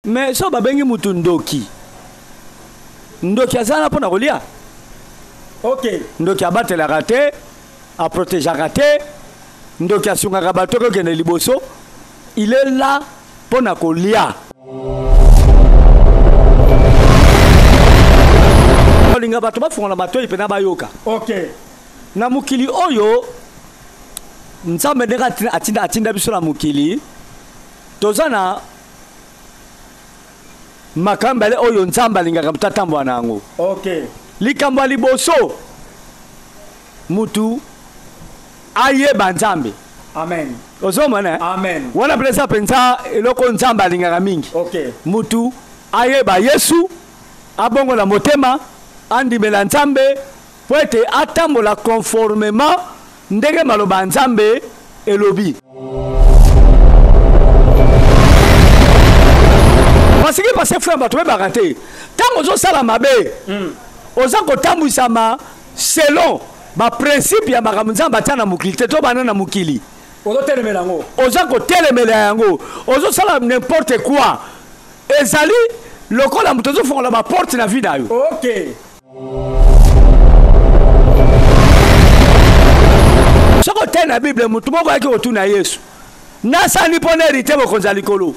Mais so babengi mutu ndoki, ndoki aza wana mpo na kolia. Ok. Ndoki abatelaka te, aprotegeaka te, ndoki asungaka bato kokende liboso. Il est là mpo na kolia. Olinga bato bafungola matoi mpena bayoka. Ok. Na mokili oyo Nzambe ndenge atinda biso na mokili, toza na makambo mibale oyo Nzambe alingaka moto atambola na yango. Ok. Likambo ya liboso, mutu ayeba Nzambe. Amen. Ozomona? Eh? Amen. Wana mpenza mpenza eloko Nzambe alingaka mingi. Ok. Mutu ayeba Yesu, abongola motema, andimela Nzambe mpo ete atambola conformément ndenge maloba ya Nzambe elobi. Parce que parce frère bato bayebaka te ntango ozosala mabe, oza kotambwisama selon baprincipe ya makambo Nzambe atia na mokili te, to bana na mokili. Ozotelemela yango. Oza kotelemela yango, ozosala n'importe quoi. Ezali lokola moto ozofongola baporte na vie na yo. Ok. Soki otali na Bible, moto moko ayaki kotuna Yesu, nasali mpo na hériter bokonzi ya likolo.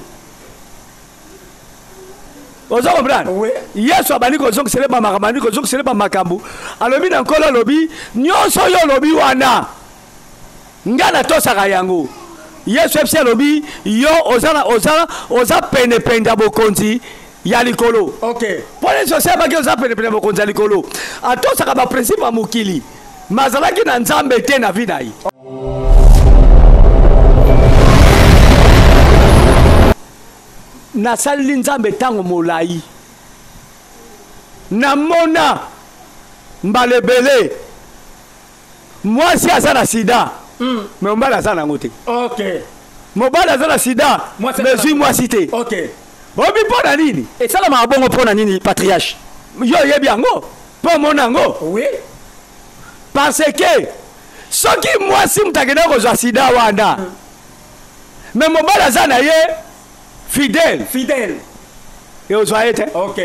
Ozo comprendre? Oui. Yesu abandi kozongisele ba makambo, abandi kozongisele ba makambo. Alobi na Nkolo, alobi nyonso oyo olobi wana nga natosaka yango. Yesu epsi alobi yo oza oza oza pene pene ya bokonzi ya likolo. Ok. Mpo Yesu asebaki oza pene pene ya bokonzi ya likolo. Atosaka ba principe ya mokili, mais azalaki na Nzambe te na vie na ye. Nasaleli Nzambe ntango molai, namona mbala ebele mwasi aza na sida, mais mobali aza nango te. Ok. Mobali aza na sida, mais zwi mwasi te. Ok. Oyebi mpo na nini? Esalamaka bongo mpo na nini, patriarche? Yo oyebi yango mpo omona yango. Oui. Parce que soki mwasi moto akendaki kozwa sida wana, mais mobali aza na ye fidèle. Fidèle. E ozwa ye te. Ok.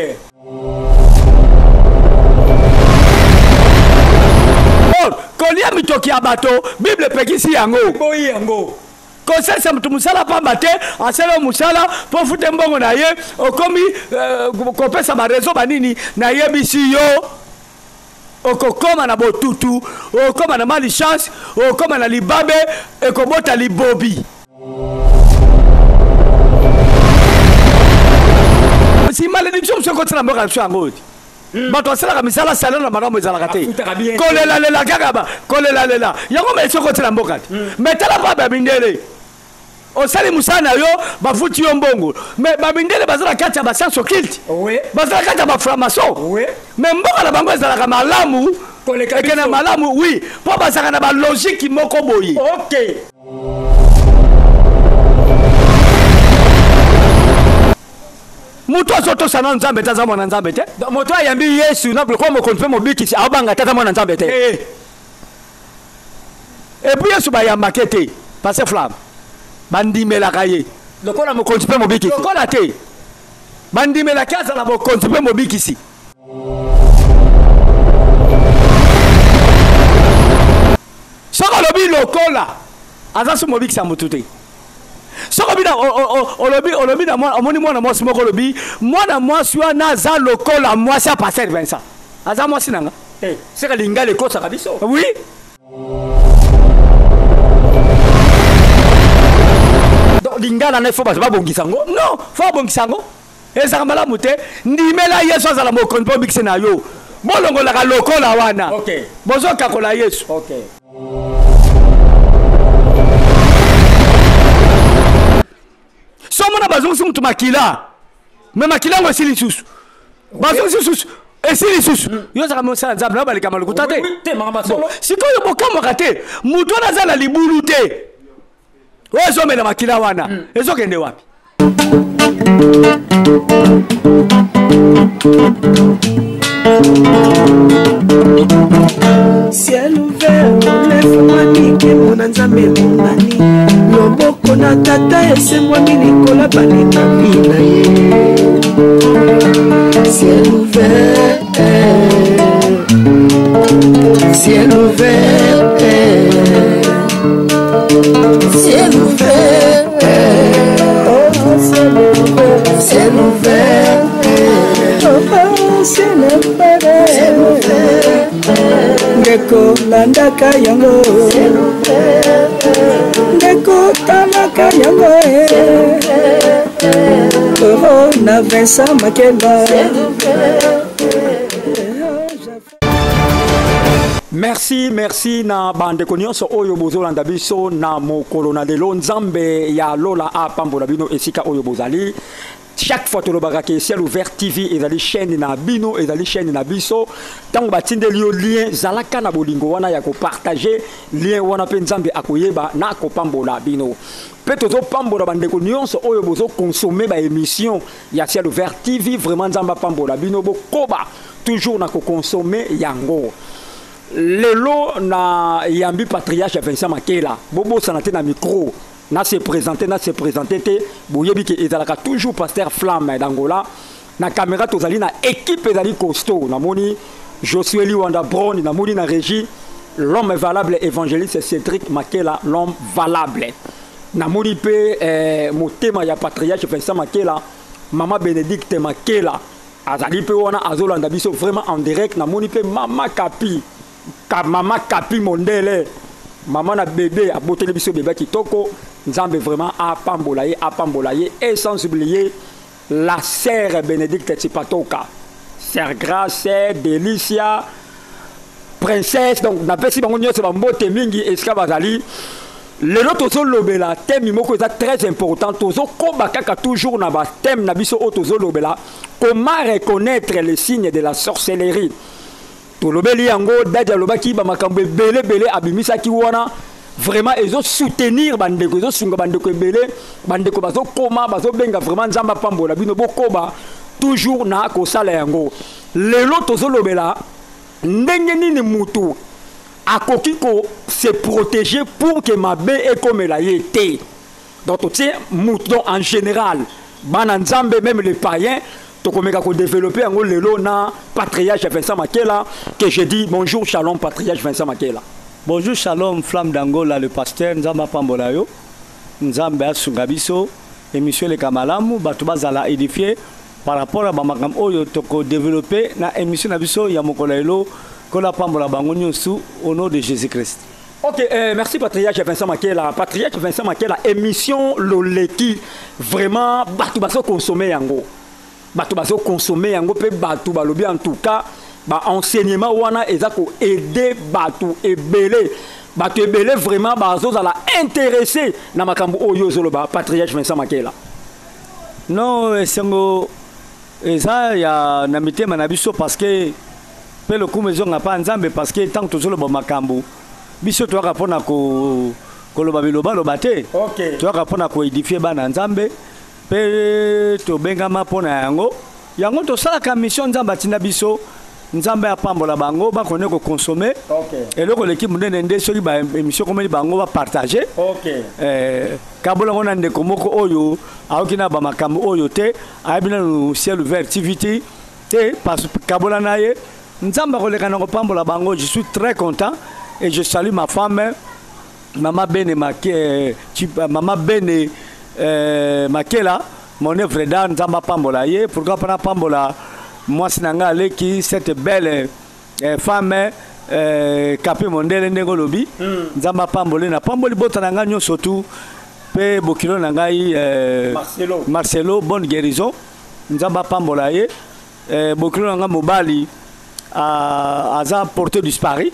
Or, kolia mitoki ya bato, Bible epekisi yango. Eboyi yango. Kosalisa moto mosala pamba te, asali yo mosala mpo ofute mbongo na ye, okomi kopesa barezo banini, nayebisi yo okokoma na botutu, okokoma na malchance, okokoma na libabe, ekobota libobi. Si malédiction mosusu ekoti na mboka na biso yango te. Bato basalaka misala salaire na malamu ezalaka te. Kolelalela kaka ba kolelalela yango malédiction ekoti na mboka te. Mais tala pa bamindele, osali mosala na yo, bafuti yo mbongo, mais bamindele baza na kati ya bascience occulte, baza na kati ya bafranc-maçon, mais mboka na bango ezalaka malamu ekende malamu. Oui, mpo bazalaka na balogique moko boye. Ok. Moto azotosa na Nzambe te aza mwana Nzambe te. Moto ayambi Yesu na lokola mokonzi mpe mobikisi, aobanga te aza mwana Nzambe te. Et puis Yesu bayambake te, parce flamme bandimelaka ye lokola mokonzi mpe mobikisi. Lokola te, bandimelaki azala mokonzi mpe mobikisi. Soki olobi lokola aza so mobikisa motu te. Soki olobi olobi na mwana, omoni mwana mwasi moko, olobi mwana mwasi wana aza lokola mwasi ya pasteur Vincent, aza mwasi nanga. Seka lingala ekosaka biso. Oui. Donc lingala na il faut bato babongisa yango. Non, faut babongisa yango. Ezalaka malamu te. Ndimela Yesu azala mokonzi mpo obikise na yo. Bolongolaka lokola wana. Ok. Bozokakola Yesu. Ok. Somona bazongisi mutu makila, mais makila yango esili lisusu, bazongisi lisusu, esili lisusu. Yo ozalaka mosala Nzambe na baleka malukuta te. Sikoyo bokamwaka te, moto wana aza na libulu te, oyo ezomela makila wana ezokende wapi? Ciel ouvert, lefungwami, nkembo na Nzambe emonani, loboko na Tata esembwami likolo ya balingami na ye. Ciel ouvert. Oh, ciel ouvert. Ciel ouvert. Ndeko landaka yango. Ciel ouvert. Ndeko talaka yango. Oh, na Vincent Makela. Ciel ouvert. Merci, merci na bandeko nyonso oyo bozolanda biso na mokolo na lelo. Nzambe ya lola apambola bino esika oyo bozali. Chaque fois tolobaka ke Ciel Ouvert TV ezali chaîne na bino, ezali chaîne na biso. Ntango batindeli yo lien, zalaka na bolingo wana ya kopartage lien wana, mpe Nzambe akoyeba na kopambola bino. Mpe tozopambola bandeko nyonso oyo bozokonsome baémission ya Ciel Ouvert TV. Vraiment, Nzambe apambola bino, bokoba toujours na kokonsome yango. Lelo na yambi patriarche Vincent Makela. Bobosana te na micro na se présenter, na se présenter te, boyebi ke ezalaka toujours pasteur Flamme d'Angola. Na caméra tozali na équipe ezali costaud. Namoni Josué Liwanda Brown, namoni na régie l'homme valable, évangéliste Cédric Makela, l'homme valable. Namoni mpe motema ya patriarche Vincent Makela, mama Bénédicte Makela azali mpe wana, azolanda biso vraiment en direct. Namoni mpe mama Kapi ka, mama Kapi Mondele, mama na bébé, aboteli biso bébé kitoko. Nzambe vraiment apambola ye, apambola ye. Et sans oublier la sœur Bénédicte Tsipatoka, sœur Grâce, Delicia, Princesse. Donc napesi bango nyonso bambote mingi esika bazali. Lelo tozolobela thème moko eza très important. Tozokoba kaka toujours na bathème na biso oyo tozolobela, comment reconnaître les signes de la sorcellerie. Tolobeli yango, dadi alobaki bamakambo ebele ebele abimisaki wana. Vraiment ezosoutenir bandeko, ezosunga bandeko ebele. Bandeko bazokoma, bazobenga. Vraiment, Nzambe apambola bino, bokoba toujours na kosala yango. Lelo tozolobela ndenge nini mutu akoki ko se protéger pour que mabe ekomela ye te. Donc totie mutu, donc en général bana Nzambe, même les païens, tokomeka kodévelopper yango lelo na patriarche Vincent Makela, que je dis bonjour, shalom, patriarche Vincent Makela. Bonjour, shalom, Flamme d'Angola, le pasteur. Nzambe apambola yo, Nzambe asunga biso, émission eleka malamu, bato bazala édifié par rapport à bamakambo oyo tokodéveloppe na émission na biso ya mokolo ya lelo. Kola pambola bango nyonso au nom de Jésus Christ. Ok, merci patriarche Vincent Makela. Patriarche Vincent Makela, émission loleki, vraiment, bato bazo consommer yango. Bato bazo consommer yango pe bato balobi, en tout cas, ba enseignement wana eza ko aider bato ebele. Bato ebele vraiment bazo zala intéressé na makambo oyo ozoloba, patriarche Vincent Makela. Non, esengo eza ya na mitema na biso, parce que mpe lokumu ezonga mpa Nzambe, parce que ntango tozoloba makambo, biso toyaka mpona koloba bilobaloba te. Toyaka mpona koédifier bana Nzambe, mpe tobengama mpona yango. Yango tosalaka mission Nzambe atinda biso. Nzambe apambola bango, bakone kokonsome. Eloko eleki monene nde soki baémission komeli bango, bapartage. Kabola yango na ndeko moko oyo ayoki na bamakambo oyo te, ayebi nanu Ciel Ouvert TV te te, parce kabola na ye, Nzambe akoleka na kopambola bango. Je suis très content et je salue ma femme, mama Bene Make, mama Bene Makela, mon œuvre d'art. Nzambe apambola ye. Pourquoi mpona apambola mwasi na ngai aleki, cette belle femme, Kapi Mondele, ndenge olobi. Nzambe apamboli, napamboli bota na ngai nyonso tu, mpe bokilo na ngai Marcelo. Marcelo, bonne guérison, Nzambe apambola ye. Bokilo na ngai mobali aza porté disparu,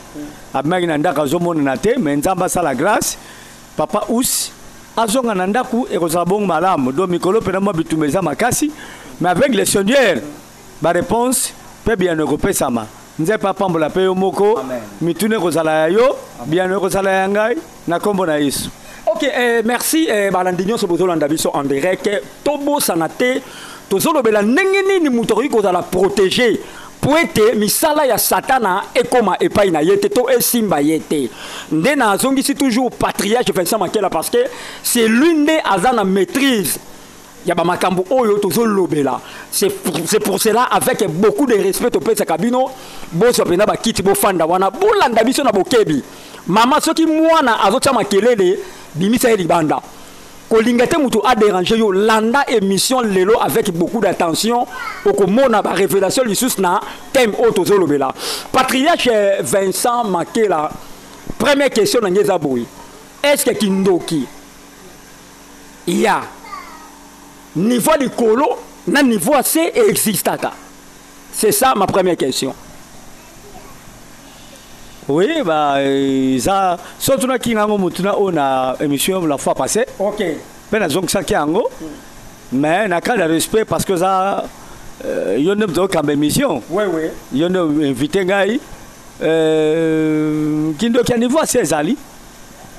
abimaki na ndako, azomonana te, mais Nzambe asala grâce, papa Us azonga na ndako, ekozala bongo malamu. Donc mikolo mpena mwa bitumba eza makasi, mais avec le Seigneur, baréponse mpe biyano ekopesama. Nzambe mpe apambola mpe yo moko. Amen. Mituna ekozala ya yo, biyano ekozala ya ngai na nkombo na Yesu. Ok, merci balandi nyonso bozolanda biso en direct. Tobosana te, tozolobela ndenge nini moto akoki kozala protégé po ete misala ya Satana ekóma epai na ye te to esimba ye te. Nde nazongisi toujours patriarche Vincent Makela, parce que c'est lui nde aza na maîtrise ya bamakambo oyo tozolobela. C'est pour cela, avec beaucoup de respect, topesaka bino, bozwa mpenza bakiti, bofanda wana, bolanda biso na bokebi. Mama, soki mwana azotia makelele, bimisa ye libanda. Kolinga te mutu a déranger yo. Landa émission lelo avec beaucoup d'attention. Okomona ba révélation lisusu na thème oyo tozolobela. Patriarche Vincent Makela, première question na ngeza boye. Est-ce que kindoki ya niveau likolo na niveau AC existaka? C'est ça ma première question. Oui, bah, ça, surtout na kinga mutuna on a émission la fois passée. Ok. Mais na zongi saki yango. Mais na cas de respect parce que ça yo ne mto kamba émission. Oui, oui. Yo ne invité ngai. Kindoki ya niveau AC ezali.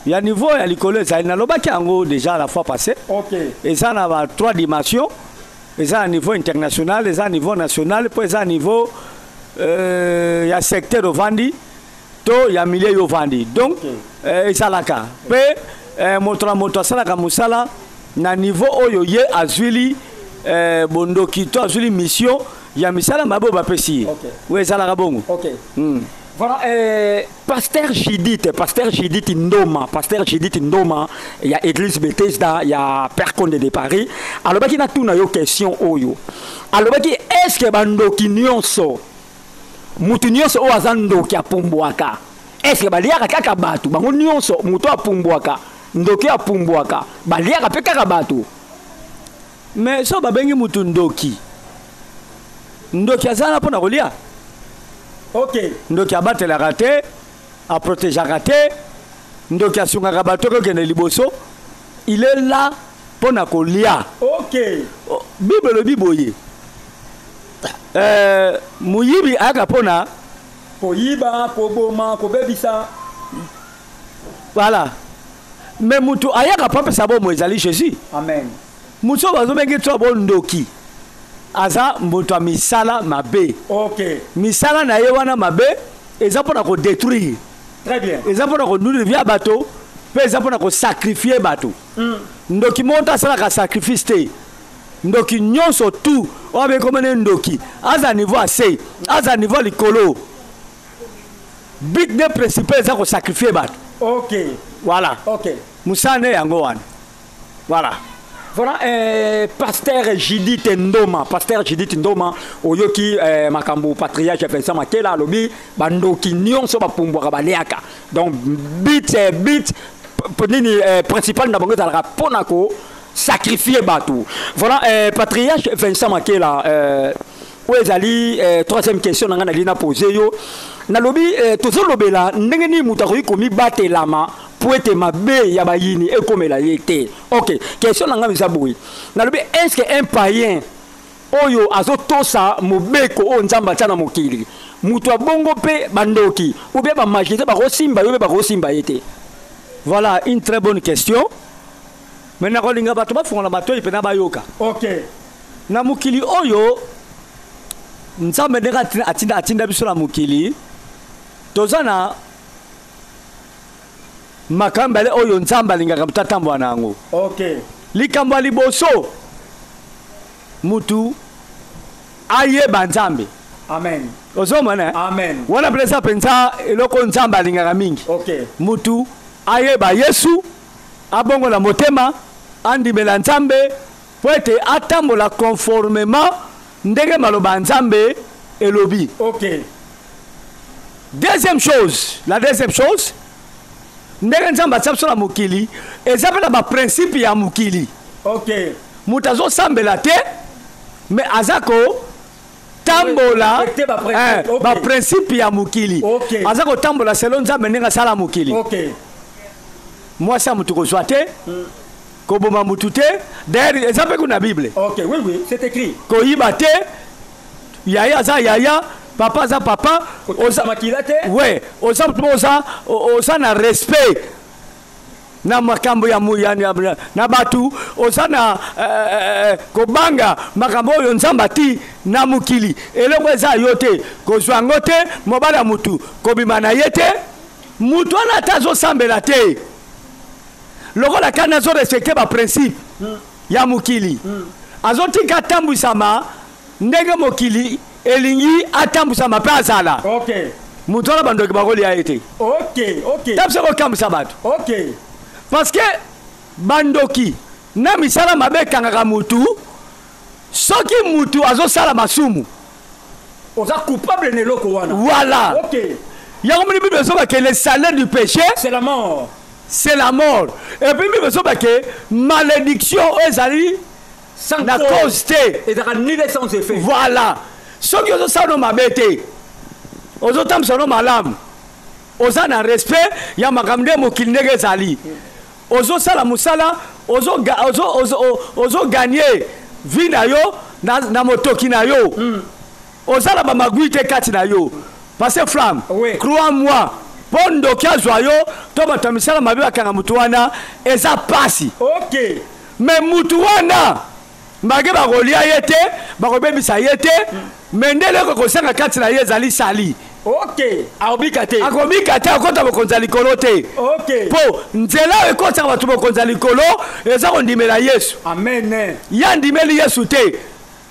Ya niveau ya likolo ezali na lobaki yango déjà la fois passée. Ok. Et ça na ba trois dimensions. Eza na niveau international, eza na niveau national, po eza na niveau ya secteur ovandi to ya milieu yo ovandi. Donc, ezalaka. Pe moto na moto asalaka mosala na niveau oyo ye azwili bondoki to azwili mission ya misala mabe oyo bapesi ye. Ok. Oyo ezalaka bongo. Ok. Voilà, Pasteur Judith, Pasteur Judith Ndoma, Pasteur Judith Ndoma, il y a Église Bethesda, il y a Père Condé de Paris. Alors, qui n'a tout na yo question oyo. Alors, qui est-ce que bandoki nyonso, mutu nyonso oyo aza ndoki apumbwaka? Est-ce que baliaka kaka batu, bango nyonso mutu apumbwaka, ndoki apumbwaka, baliaka pe kaka batu? Mais so babengi mutu ndoki, ndoki aza na mpona kolia. Ok. Ndoki abatelaka te, aprotégeaka te, ndoki asungaka bato kokende liboso, il est là mpona kolia. Ok. Oh, Bible elobi boye. Moyibi ayaka mpona koyiba, koboma, kobebisa. Voilà. Mais mutu ayaka mpo apesa bomoi ezali Jésus. Amen. Mutu oyo bazobengi to bo ndoki aza moto ya misala mabe. Ok. Misala na ye wana mabe eza mpona kodétruire. Très bien. Eza mpona konunir via bato, mpe eza mpona kosacrifier bato. Ndoki moko asalaka sacrifice te. Ndoki nyonso tout oyo abengi komona ndoki aza niveau AC, aza niveau likolo. But de principal eza kosacrifier bato. Ok. Voilà. Ok. Mosala nde yango wana. Voilà. Voilà, Pasteur Judith Ndoma, Pasteur Judith Ndoma, oyoki makambo patriarche Vincent Makela alobi bandoki nyonso bapumbwaka baliaka. Donc bit nini principal na bango ezalaka mpona ko sacrifier bato. Voilà, patriarche Vincent Makela, oyo ezali troisième question na ngai nalingi na poser yo. Nalobi tozolobela ndenge nini moto akoki komibatelama po ete mabe ya bayini ekomela ye te. Ok, question na ngai eza boye. Nalobi, est-ce que un païen oyo azotosa mobeko oyo Nzambe atia na mokili, moto abongo mpe bandoki ou bien ba magicien bakosimba yo mpe bakosimba ye te? Voilà une très bonne question. Mais nakolinga bato bafungola matoi mpe na bayoka. Ok. Na mokili oyo Nzambe ndenge atinda biso na mokili, toza na makambo ale oyo Nzambe alingaka moto atambola na yango. Ok. Likambo ya liboso, mutu ayeba Nzambe. Amen. Ozomona, eh? Amen. Wana mpenza mpenza eloko Nzambe alingaka mingi. Ok. Mutu ayeba Yesu, abongola motema, andimela Nzambe po ete atambola conformément ndenge maloba ya Nzambe elobi. Ok. Deuxième chose, la deuxième chose, ndenge Nzambe atia biso na mokili, eza mpe na ba principe ya mokili. Ok. Moto azosambela te, mais aza ko tambola, Respecter ba principe. Ok. ba principe ya mokili. Ok. Aza kotambola selon Nzambe ndenge asala mokili. Ok. Mwasi ya motu kozwa te, koboma motu te, d'ailleurs eza mpe kuna Bible. Ok, oui, oui, c'est écrit. Koyiba te, yaya aza yaya, papa aza papa, Kotisa oza makila te. Ouais, oza motu moko oza na respect na makambo ya mu-, ya, ya, ya, na batu, oza na kobanga makambo oyo Nzambe ati na mokili. Eloko eza yo te, kozwa yango te, mobali ya mutu kobima na ye te. Mutu wana ata azosambela te, lokola kani azo respecter ba principe ya mokili, azotika atambwisama ndenge mokili elingi atambwisama mpe azala. Ok. Mutu wana bandoki bakolia ye te. Ok, ok. Ta biso kokambwisa bato. Ok. Parce que bandoki Na misala mabe ekangaka mutu. Soki mutu azosala masumu, oza coupable na eloko wana. Voilà. Yango moni Bible ezoba ke le salaire du péché, c'est la mort. C'est la mort. Et puis Bible ezoba ke malédiction oyo ezali sans na cause te, ezalaka nul et sans effet. Voilà. Soki ozosala no mabe te, ozotambwisa no malamu, oza na respect ya makambo nde mokili ndenge ezali, ozosala mosala, ozoganye vie na yo na motoki na yo, ozala bamagwi te kati na yo. Parce Flamme, crois moi, mpo ndoki azwa yo to bato ya misala mabe bakanga motu wana, eza pasi. Mais mutu wana make bakolia ye te, bakobebisa ye te, mais nde eloko ekosanga kati na ye ezali sali. Akobika te. Akobika te, akota bokonzi ya likolo te. Mpo nzela oyo ekotaka bato bokonzi ya likolo eza kondimela Yesu. Amen. Ye andimeli Yesu te,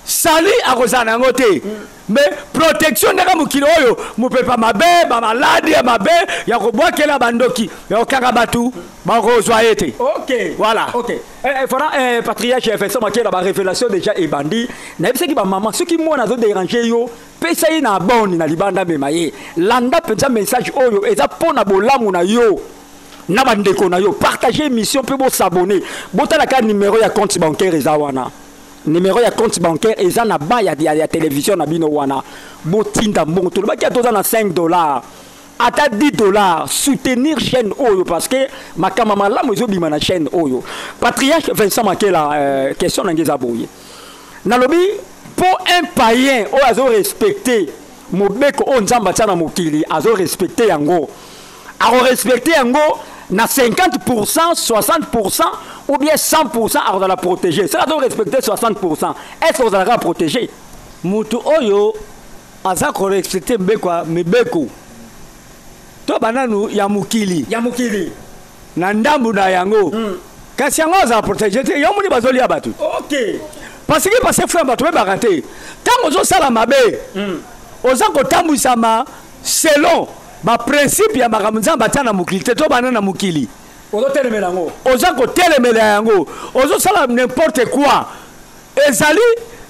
sali akozala na yango te. Mais protection ndenge mokili oyo, mopepa mabe, bamaladi ya mabe ya kobwakela bandoki ya kokanga bato, bakozwa ye te. Voilà. Voilà, patriarche Vincent Makela, ba révélation déjà ebandi. Nayebisaki bamama, soki mwana azodérange yo, pesa ye na boni na libanda, mema ye. Landa mpenza message oyo eza mpo na bolamu na yo na bandeko na yo. Partage émission mpe bosabone. Botalaka numéro ya compte bancaire eza wana. Numéro ya compte bancaire eza na ba ya télévision na bino wana. Botinda mbongo. Tolobaki ata oza na 5 $, ata 10 $, soutenir chaîne oyo, parce que makambo malamu ezobima na chaîne oyo. Patriarche Vincent Makela, question na ngai eza boye: nalobi mpo un païen oyo azorespecte mobeko oyo Nzambe atia na mokili, azorespecte yango, akorespecte yango na 50%, 60% ou bien 100%, akozala protégé? Soki azorespecte 60%, est ce que ozalaka protégé? Motu oyo aza korespecte mibeko ya mibeko to bananu ya mokili, ya mokili, na ndambu na yango, kasi yango azala protégé te. Yo moni bazolia bato. Parce que frère, bato bebaka te. Ntango ozosala mabe, oza kotambwisama selon baprincipe ya makambo Nzambe atia na mokili te to bana na mokili. Ozotelemela yango. Oza kotelemela yango, ozosala n'importe quoi. Ezali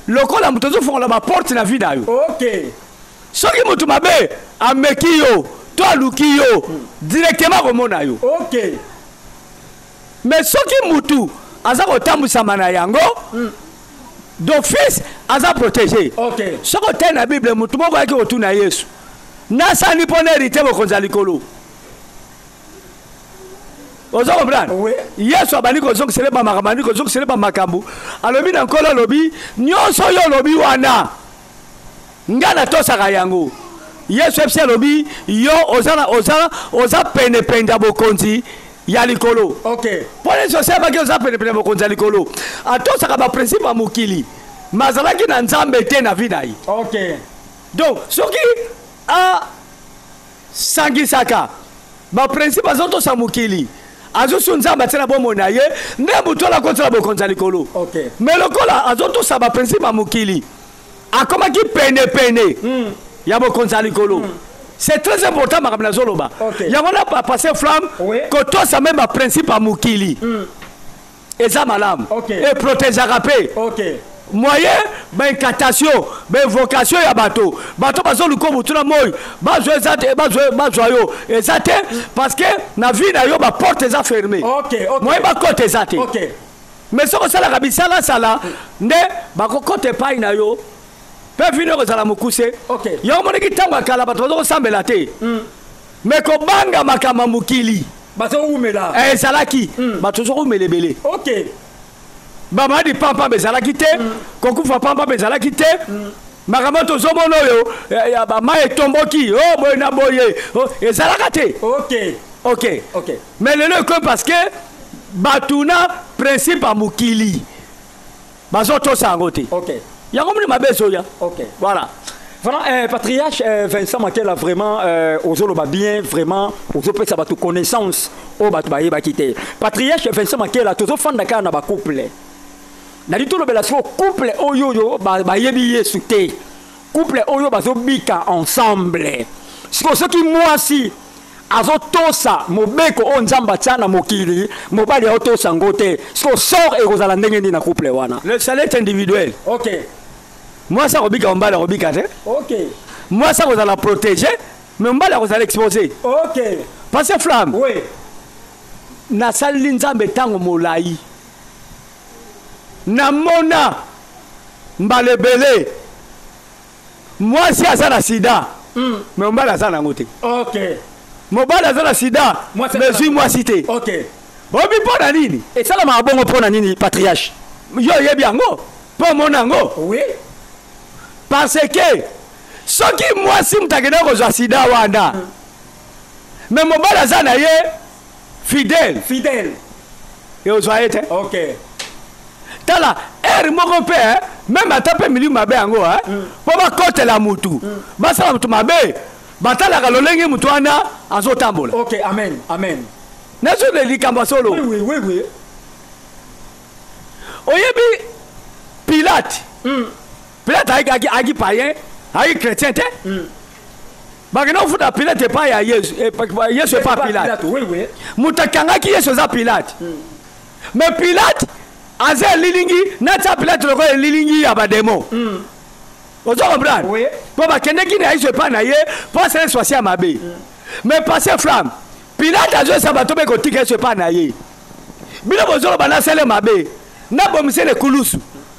lokola moto ozofongola baporte na vie na yo. Soki moto mabe ameki yo to aluki yo, directement akomona yo. Mais soki mutu aza kotambwisama na yango, d'office aza protégé. Soki otali na Bible, mutu moko ayaki kotuna Yesu: "Nasani mpo na hériter bokonzi ya likolo?" Oza comprendre? Oui. Yesu abandi kozongisele bamakambo, abandi kozongisele bamakambo. Alobi na Nkolo, alobi: "Nyonso oyo olobi wana, nga natosaka yango." Yesu epesi, alobi: "Yo oza penepene ya bokonzi ya likolo." Mpo nyonso osebaki oza penepene ya bokonzi ya likolo, atosaka baprincipe ya mokili, ma azalaki na Nzambe te na vie na ye. Donc soki asangisaka baprincipe, azotosa mokili, azosu Nzambe atie na bomoi na ye, nde motu ala akotela bokonzi ya likolo. Mais lokola azotosa baprincipe ya mokili, akomaki penepene ya bokonzi ya likolo. C'est très important makambo nazoloba. Yango na pasteur Flamme, kotosa même baprincipe ya mokili eza malamu, eprotégeaka mpe. Moyen baincantation, bainvocation ya bato, bato bazoluka motu na moi bazwa eza te, bazwa yo eza te, parce que na vie na yo baporte eza fermé, moyen bakota eza te. Mais soki osalaka bisalasala, nde bakokota epai na yo mpe vino ekozala mokuse. Yango moniki ntango ya kala bato baza kosambela te, mais kobanga makambo ya mokili bazowumela. Ezalaki bato ozokomela ebele. Bamaladi pampamba ezalaki te, kokufa pampamba ezalaki te. Makambo tozomona oyo ya bamai etomboki o boye na boye, ezalaka te. Ok. Mais lelo ekomi parce que bato na principe ya mokili bazotosa yango te. Yango moni mabe ezoya. Voilà. Voilà, patriarche Vincent Makela, vraiment, ozoloba bien, vraiment, ozopesa bato connaissance, oyo bato bayebaki te. Patriarche Vincent Makela, tozofanda kaka na bacouple. Nali tolobela sikoyo couple oyo oyo bayebi Yesu te. Couple oyo bazobika ensemble. Sikoyo soki mwasi Azotosa mobeko oyo Nzambe atia na mokili, mobali aotosa yango te. Siko sort ekozala ndenge nini na couple wana? Le salut est individuel. Ok. Mwasi akobika, mobali akobika te. Ok. Mwasi akozala protégé, mais mobali akozala exposé. Ok. Parce Flamme, oui, nasaleli Nzambe ntango molai, namona mbala ebele mwasi aza na sida, mais mobali aza nango te. Mobali aza na sida, mais zwi mwasi te. Oyebi mpo na nini? Esalamaka bongo mpo na nini, patriarche? Yo oyebi yango mpo omona yango. Oui. Parce que soki mwasi moto akende kozwa sida wana, mais mobali aza na ye fidèle, fidèle, eozwa ye te. Tala ere moko mpe, même ata mpe milimo mabe yango, mpo bakotela mutu, basala mutu mabe, batalaka lolenge mutu wana azotambola. Ok, amen, amen. Nazole likambo ya solo. oui oui oui oui Oyebi Pilate? Pilate ayaki païen, ayaki chrétien te. Bakende kofuta Pilate epai ya Yesu, Yesu epai ya Pilate. oui oui Moto akangaki Yesu eza Pilate, mais Pilate aza elilingi natia Pilate lokola elilingi ya bademo. Ozo comprendre? Oui. Mpo bakendeki na Yesu epai na ye mpo asala swasi ya mabe. Mais passe Flamme, Pilate azoyesa bato mpe kotika Yesu epai na ye: bino bozoloba nasala mabe, nabomisele ekulusu,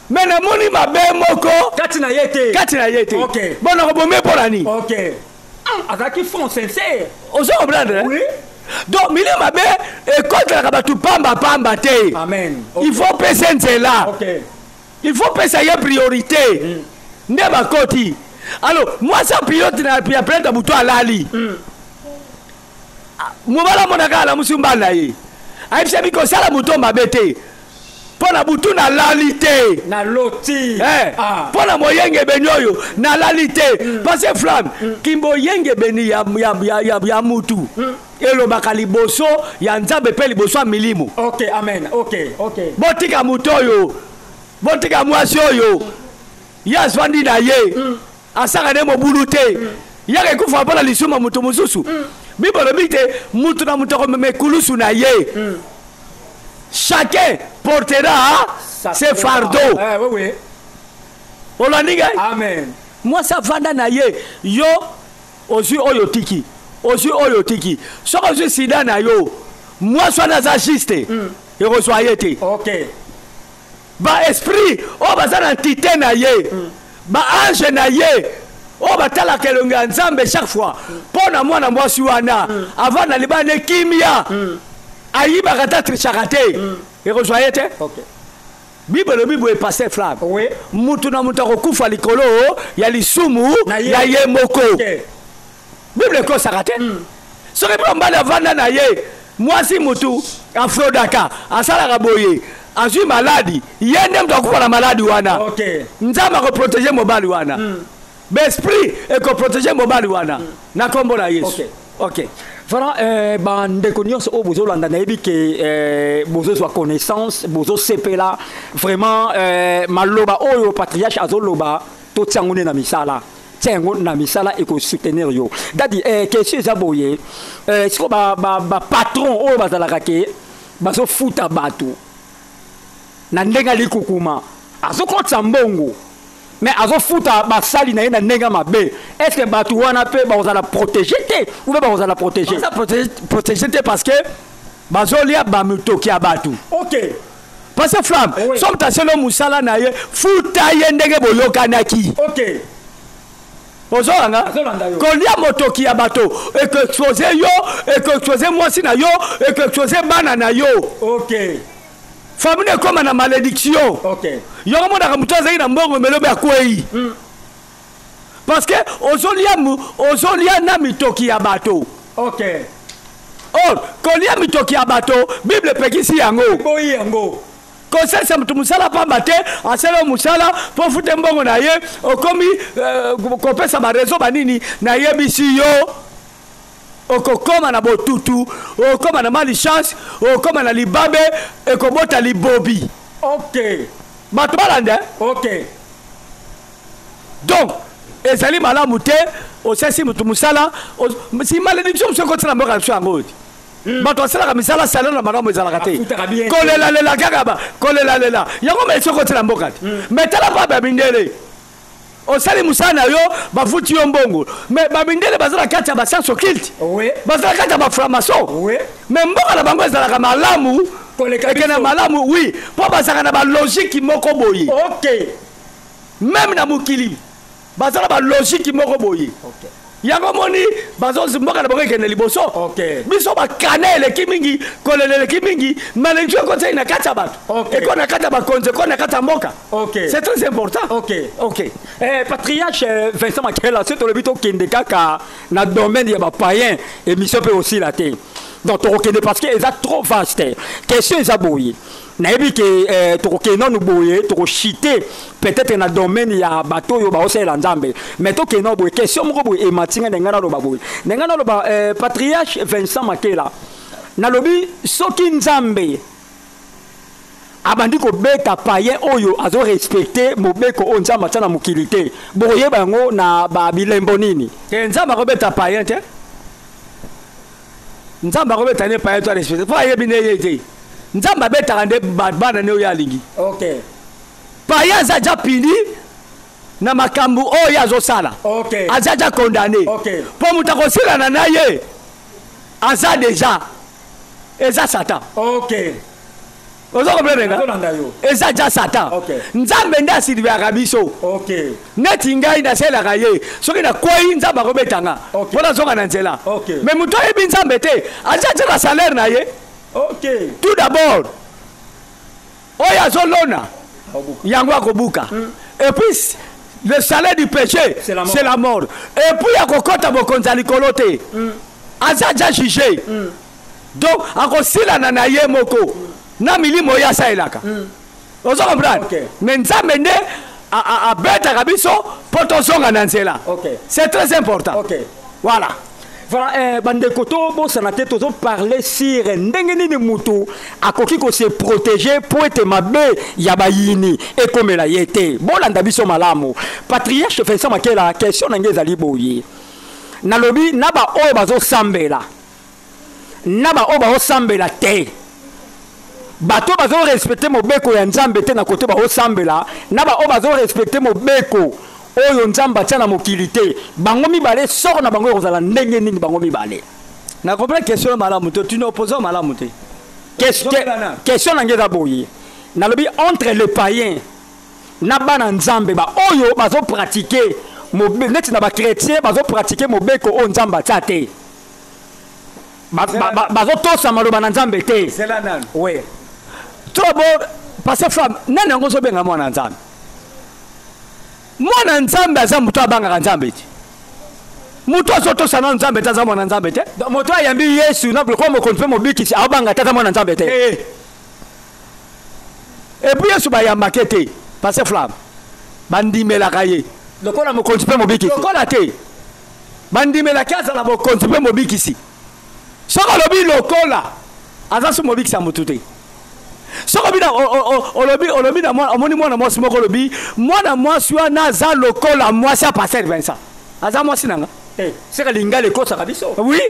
mais namoni mabe moko kati na ye te. Kati na ye te. Bon, nakobomi mpo na nini? Ok, azalaki franc, sincère. Ozo comprendre? Oui. Donc milimo mabe ekotelaka bato pamba pamba te. Amen. Il faut pesa nzela. Il faut pesa ye priorité. Nde bakoti. Alors mwasi ya pilote na ya plante butu alali. Mobali amonaka, alamusi mobali na ye, ayebisa bi kosala moto mabe te, mpo na butu nalali te. Naloti. Eh, mpo na moyengebeni oyo nalali te. Parce Flamme, kimboyengebeni ya mutu elobaka liboso ya Nzambe mpe liboso ya milimo. Ok, amen, ok. Botika moto oyo, botika mwasi oyo, ye azwandi na ye, asaka nde mobulu te. Yaka ekufa mpo na lisumu ya moto mosusu. Bible elobi te mutu na moto akomema ekulusu na ye. Chacun portera ses fardeaux. Eh, oui oui Olandi ngai? Amen. Mwasi avanda na ye. Yo ozwi oyo otiki, ozwi oyo otiki. Soki ozwi sida na yo, mwasi wana aza juste, ekozwa ye te. Baesprit oyo baza na entité na ye, baange na ye oyo batalaka elongi ya Nzambe chaque fois mpo na mwana mwasi wana avant na libala ne kimia, ayibaka ata trichaka te, ekozwa ye te. Bible elobi boye, paster Flamme: mutu na mutu akokufa likolo ya lisumu Na ye. Ya ye moko. Bible ekosaka te. Soki mpe mobali avanda na ye, mwasi mutu afraudaka, asalaka boye, azwi maladi, ye nde moto akufa na maladi wana. Nzambe akoprotéger mobali wana, baesprit ekoprotéger mobali wana na nkombo na Yesu. Ok, voilà. Bandeko nyonso oyo bozolanda, nayebi ke bozozwa connaissance, bozosepela vraiment. Maloba oyo patriarche azoloba, totia yango nde na misala, tia yango na misala, ekosoutenir yo. Dadi, question eza boye: siko bapatron oyo bazalaka ke bazofuta bato na ndenge alikukuma, azokotisa mbongo mais azofuta basali na ye na ndenge mabe, est ce que bato wana mpe bakozala protégé te ou bien bakozala protégé? Baza protégé te parce que bazolia bamitoki ya bato. Parce que Flamme, so moto asali mosala na ye, futa ye ndenge boyokanaki. Ozolanga? Azolanda yo. Kolia motoki ya bato ekoexposer yo, ekoexposer mwasi na yo, ekoexposer bana na yo. Famille ekóma na malédiction. Yango monaka moto azalaki na mbongo melobi akwei, parce que ozolia na mitoki ya bato. Or kolia mitoki ya bato, Bible epekisi yango. Boyi yango. Kosalisa moto mosala pamba te, asali yo mosala mpo fute mbongo na ye, okomi kopesa bareseau banini. Nayebisi yo, okokoma na botutu, okokoma na malchance, okokoma na libabe, ekobota libobi. Bato balanda, eh? Donc Ezali malamu te, osesi motu mosala, si malédiction mosusu ekoti na mboka na biso yango oyo te. Bato basalaka misala, salaire na malamu ezalaka te. Bafutaka bien te. Kolelalela kaka kolelalela yango malédiction ekoti na mboka te. Mais tala mpa bamindele, osali mosala na yo, bafuti yo mbongo, mais bamindele baza na kati ya bascience occulte, baza na kati ya bafranc-maçon, mais mboka na bango ezalaka malamu Koleka ekende biso. Malamu, oui, mpo bazalaka na balogique moko boye. Même na mokili baza na balogique moko boye. Yango moni bazo mboka na bango ekende liboso. Biso bakana eleki mingi, kolela eleki mingi, malédiction ekoteli na kati ya bato, ekoti na kati ya bakonzi, ekoti na kati ya mboka. C'est très important. Ok. Patriarche Vincent Makela, soki tolobi tokende kaka na domaine ya bapayen, émission mpe osila te. Donc tokokende parce que eza trop vaste. Question eza boye: nayebi ke tokokende nanu boye, tokochite peut-être na domaine ya bato oyo baosalela Nzambe, mais tokende nanu boye. Question moko boye emati ngai, ndenge naloba boye, ndenge naloba, patriarche Vincent Makela, nalobi soki Nzambe abandi kobeta payen oyo azorespecte mobeko oyo Nzambe atia na mokili te, bokoyeba yango na babilembo nini? Te, Nzambe akobeta payen te. Nzambe akobeta ne payen to arespecte mpo ayebi ne ye te. Nzambe abetaka nde bana ne oyo alingi. Payen aza ja puni na makambo oyo azosala. Aza ja condamné. Mpo moto akosilana na ye aza déjà, eza Satan. Ozo comprendre nga? Nazolanda yo. Eza ja Satan. Nzambe nde asurveillaka biso. Neti ngai nasalelaka ye, soki nakwei, Nzambe akobeta nga mpo nazonga na nzela. Mais moto ayebi Nzambe te aza tia na salaire na ye. Tout d'abord, oyo azolona yango akobuka. Et puis le salaire du péché, C'est la mort. c'est la mort. Et puis akokɔta bokonzi ya likolo te, aza ja juge. Donc akosilana na ye moko na milimo oyo asalelaka. Ozo comprendre? Mais Nzambe nde abetaka biso mpo tozonga na nzela. C'est très important. Voilà. Voilà, bandeko, tobosana te, tozoparle sur ndenge nini mutu akoki kose protéger mpo ete mabe ya bayini ekomela ye te. Bolanda biso malamu. Patriarche Vincent Makela, question na ngai ezali boye: nalobi na baoyo bazosambela, na baoyo bazosambela te, bato bazorespecte mobeko ya Nzambe te na kote baosambela, na baoyo bazorespecte mobeko oyo Nzambe atia na mokili te, bango mibale, sort na bango ekozala ndenge nini, bango mibale? Na comprendre question malamu te, tuna opposant malamu te. Question na ngai eza boye: nalobi entre le païen na bana Nzambe, baoyo bazopratike neti na bachrétien, bazopratike mobeko oyo Nzambe atia te, bazotosa maloba na Nzambe te. Zela nanu. Oui. Tout d'abord, parce femme nani yango ozobenga mwana Nzambe? Mwana Nzambe aza moto abangaka Nzambe te. Moto azotosa na Nzambe te aza mwana Nzambe te. Donc, moto ayambi Yesu na lokola mokonzi mpe mobikisi, aobanga te, aza mwana Nzambe te? Eh. Et puis Yesu bayambake te, parce flamme, bandimelaka ye lokola mokonzi mpe mobikisi. Lokola te, bandimelaki azala mokonzi mpe mobikisi. Soki olobi lokola, aza so mobikisi ya motu te. Soki obi na olobi na mwana, omoni mwana mwasi moko, olobi mwana mwasi wana aza lokola mwasi ya pasteur Vincent, aza mwasi na nga? Eh, seka lingala ekosaka biso. Oui,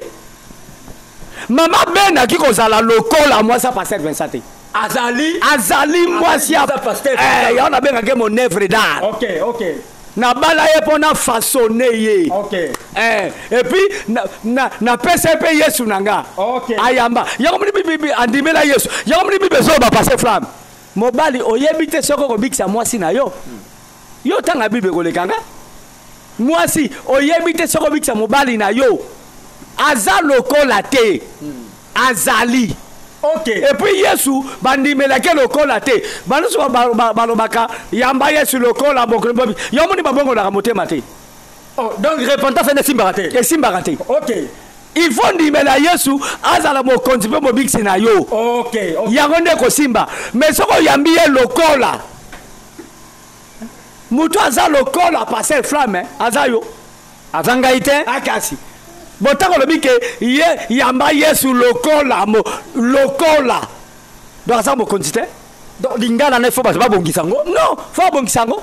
mama Ben aki kozala lokola mwasi ya pasteur Vincent te. Azali Azali mwasi ya Aza pasteur. Eh, yango nabengaki mon œuvre d'art. Nabala ye mpo na façonne ye. Eh, et puis napesa ye mpe Yesu na nga. Ayamba yango moni bibi, andimela Yesu. Yango moni bibi ezoloba, passe flamme, mobali oyebi te soki okobikisa mwasi na yo. Yo tanga Bible ekoleka nga. Mwasi oyebi te soki obikisa mobali na yo. Aza lokola te, azali. Et puis Yesu bandimelaki lokola te. Banyonso balobaka yamba Yesu lokola bobi yo moni, babongolaka motema te. Oh, donc repentance ene esimbaka te? Esimbaka te. Il faut ndimela Yesu azala mokonzi mpe mobikisi na yo. Yango nde ekosimba. Mais soki oyambi ye lokola, moto aza lokola pasteur Flamme aza yo? Aza ngai te. Akasi botango olobi ke ye yamba Yesu lokola lokola, donc aza mokonzi te. Donc lingala na, il faut bato babongisa yango. Non, faut abongisa yango.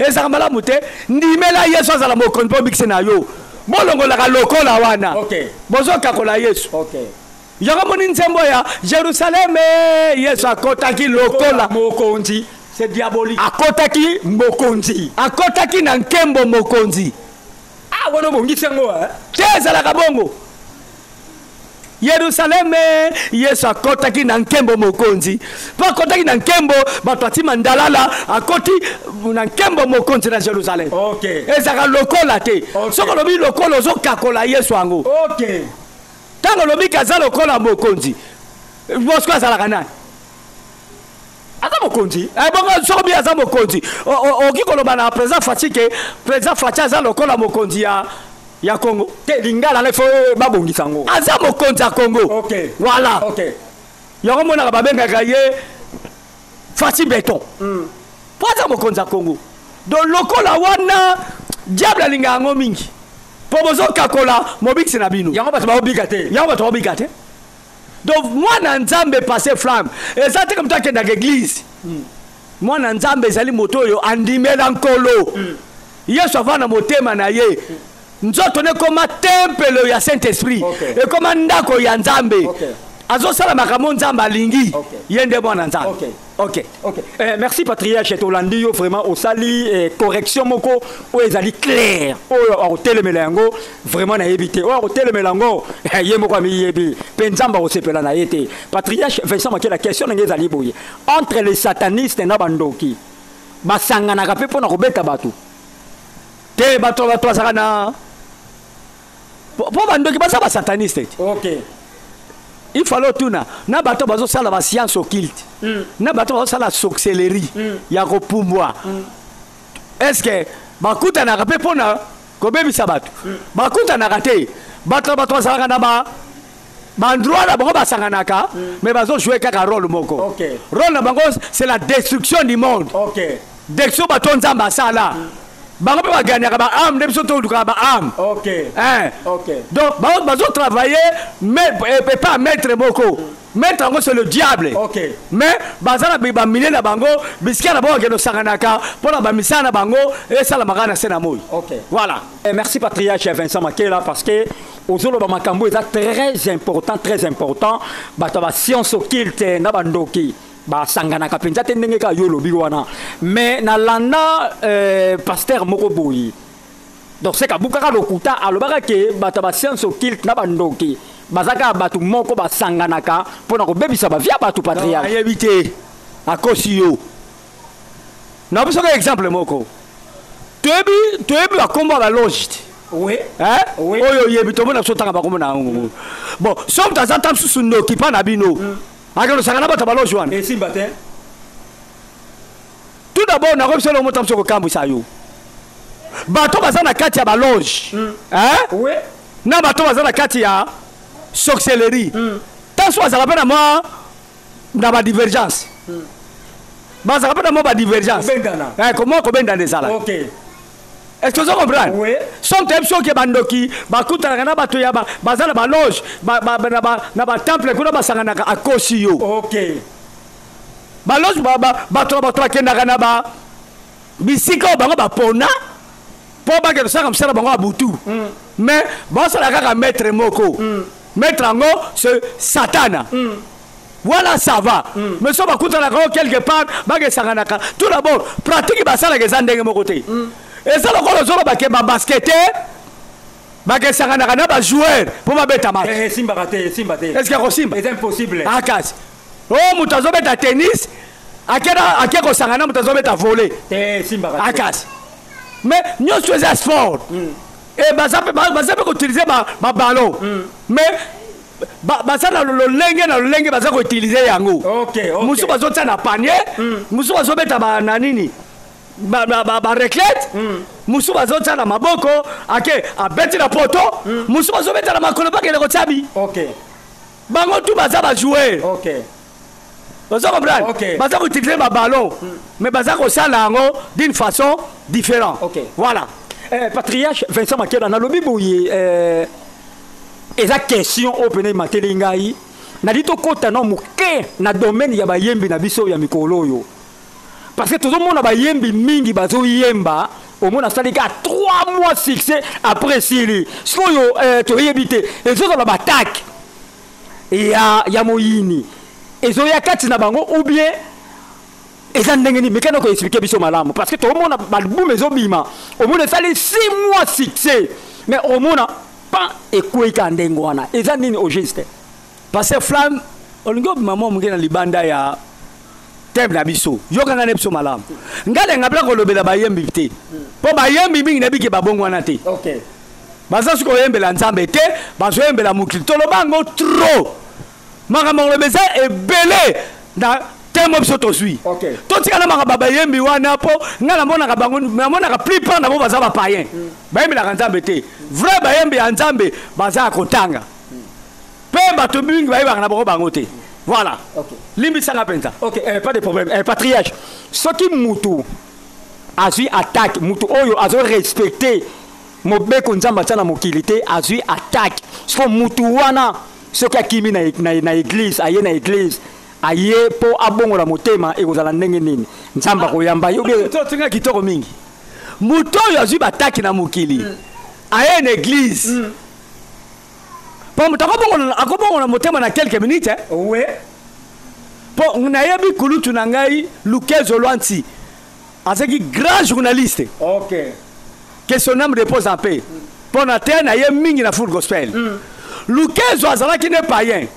Ezalaka malamu te. Ndimela Yesu azala mokonzi mpo obikisi na yo. Bolongolaka lokola wana. Okay. Bozokakola Yesu. Okay. Yango moni nzembo ya Jerusalem, Yesu akotaki lokola mokonzi. C'est diabolique. Akotaki mokonzi. Akotaki na nkembo mokonzi. Ah, wana obongisi yango, eh? Te, ezalaka bongo. Yerusaleme, Yesu akotaki na nkembo mokonzi. Mpo akotaki na nkembo, bato atima ndalala, akoti na nkembo mokonzi na Jerusalem. Okay. Ezalaka lokola te. Okay. Soki olobi lokola, ozokakola Yesu yango. Okay. Ntango olobi ke aza lokola mokonzi, Bosco azalaka nani? Aza mokonzi. Bongo soki obi aza mokonzi, okoki koloba na président Fatshi ke président Fatshi aza lokola mokonzi ya Congo. Te, lingala na faut babongisa yango. Aza mokonzi ya Congo. Okay. Voilà. Okay. Yango monaka babengaka ye Fatshi Béton. Po aza mokonzi ya Congo. Donc lokola wana diable alinga yango mingi. Po bozokakola mobikisi na bino. Yango bato baobika te. Yango bato baobika te. Donc mwana Nzambe passe flamme. Eza te moto akendaka église. Mwana Nzambe ezali moto oyo andimela Nkolo. Yesu avanda na motema na ye. Nzoto ne ekoma tempelo ya Saint-Esprit. Okay. Ekoma ndako ya Nzambe. Okay. Azosala makambo Nzambe alingi. Okay. Ye nde mwana Nzambe. Okay. Okay. Okay. Merci patriarche tolandi yo vraiment osali correction moko oyo ezali claire oyo akotelemela yango vraiment nayebi te oyo akotelemela yango ye moko amiyebi mpe Nzambe akosepela na ye te. Patriarche Vincent Makela, question ndenge ezali boye, entre les satanistes na bandoki basanganaka mpe mpona kobeta bato te? Bato bazalaka na po bandoki baza basataniste te. Okay. Il fallait otuna na bato bazosala ba science occulte, na bato bazosala sorcellerie ya kopumbwa, est ce que bakutanaka mpe mpona kobebisa bato? Bakutanaka te. Bato bazalaka na ba baendroit na bango basanganaka, mais bazojouer kaka rôle moko. Okay. Rôle na bango, c'est la destruction du monde. Okay. Destruction bato Nzambe asala. Bango mpe bagagnaka baâme nde biso tolukaka baâme. Okay. Hein. Okay. Donc bazo travailler mais pas maître moko. Maître yango, c'est le diable. Okay. Mais baza na bamilie na bango, bisika na bango bakende osanganaka mpona bamisala na bango esalamaka na se na moi. Okay. Voilà. Merci patriarche Vincent Makela, parce que ozoloba makambo eza très important, très important. Bato ya bascience occulte na bandoki basanganaka mpenza te ndenge kaka yo olobi wana. Mais nalanda pasteur moko boye, donc seka bukaka lokuta, alobaka ke bato ya bascience occulte na bandoki baza kaka bato moko basanganaka mpona kobebisa bavie ya bato. Patriarche. Ayebi te, akosi yo. Na biso ka exemple moko, toyebi bakombo ya baloge te. Oui. Hein? Oui. Oyo oyebi, tomona biso otanga bakombo na yango. Bon, so moto aza ta mosusu ndoki mpa na bino, akende osanga na bato ya baloge wana? Esimba te. Tout d'abord, nakoki biso eloko mota mosusu kokambwisa yo. Bato baza na kati ya baloge, hein? Oui. Na bato baza na kati ya sorcellerie, ntanso bazalaka mpe na mwa na badivergence, bazalaka mpe na mwa badivergence. Kobendana. Eh, komwa kobendana ezalaka. Okay. Est-ce que ozo comprendre? Oui. Soki toyebi soki bandoki bakutanaka na bato ya baza na baloge na batemple kuna basanganaka, akosi yo. Okay. Baloge bato na bato bakendaka na ba bisika oyo bango bapona mpo bakende kosalaka mosala bango ya butu, mais basala kaka maître moko. Maître yango, c'est Satana. Voilà, ça va. Mais so bakutanaka oyo quelque part bakesanganaka, tout d'abord pratique basalaka eza ndenge moko te. Eza lokola ozoloba ke babasketteur bakesanganaka na bajoueur mpo babeta match. Esimbaka te, esimba te. Est ce que kosimba? Eza impossible. Akasi oyo moto azobeta tennis ake kosangana na moto azobeta volley? Te, esimbaka te. Akasi, mais nyonso eza sport e baza mpe koutiliser baballon, mais baza na lolenge na lolenge baza koutiliser yango. Ok. Mosusu bazotia na panier, mosusu bazobeta na nini, baraclette, mosusu bazotia na maboko, ake abeti na poto, mosusu bazobeta na makolo, bakende kotia bi. Ok. Bango tu baza bajoueur. Ok. Ozo comprendre? Ok. Baza koutiliser baballon, mais baza kosala yango d'une façon différente. Ok. Voilà. Patriarche Vincent Makela, nalobi boye, eza question oyo pene emateli ngai. Nali tokɔta na moke na domaine ya bayembi na biso ya mikolo oyo. Parce que tozomona bayembi mingi bazoyemba, omona asali kaka 3 mois succès, après esili. Sikoyo toyebi te, ezozala batake ya moyini ezoya kati na bango ou bien eza ndenge nini? Mekana koexpliquer biso malamu, parce que toomona baalbum ezobima, omona esali 6 mois succès, mais omona pan ekwei kaka ndenge wana. Eza nini au juste? Parce que Flamme, olingi obima mwa moke na libanda ya thème na biso. Yokanga na biso malamu. Ngai nalinga mpena kolobela bayembi te, mpo bayembi mingi nayebiki babongwana te. Baza soki koyembela Nzambe te, bazoyembela mokili. Toloba yango trop, makambo koloba eza ebele na thème biso tozwi. Totika na makambo ya bayembi wana, mpo ngai namonaka bango, namonaka plupart na bo baza bapayen, bayembelaka Nzambe te. Vrai bayembi ya Nzambe baza ya kotanga, mpe bato mingi bayebaka na bango te. Voilà. Limbisanga mpenza. Ok, pas de problème. Patriarche, soki mutu azwi attaque, mutu oyo azorespecte mobeko Nzambe atia na mokili te, azwi attaque, siko mutu wana soki akimi na église, aye na église, aye mpo abongola motema, ekozala ndenge nini? Nzambe akoyamba yo? Totinga kitoko mingi. Moto oyo azwi bataki na mokili, aye na église, mpo moto akobongola motema na quelques minutes, eh? Mpo nayebi kulutu na ngai Lukezo Lwanti, azalaki grand journaliste. Que son âme repose en paix. Mpo na te na ye mingi na full gospel. Lukezo azalaki ne païen,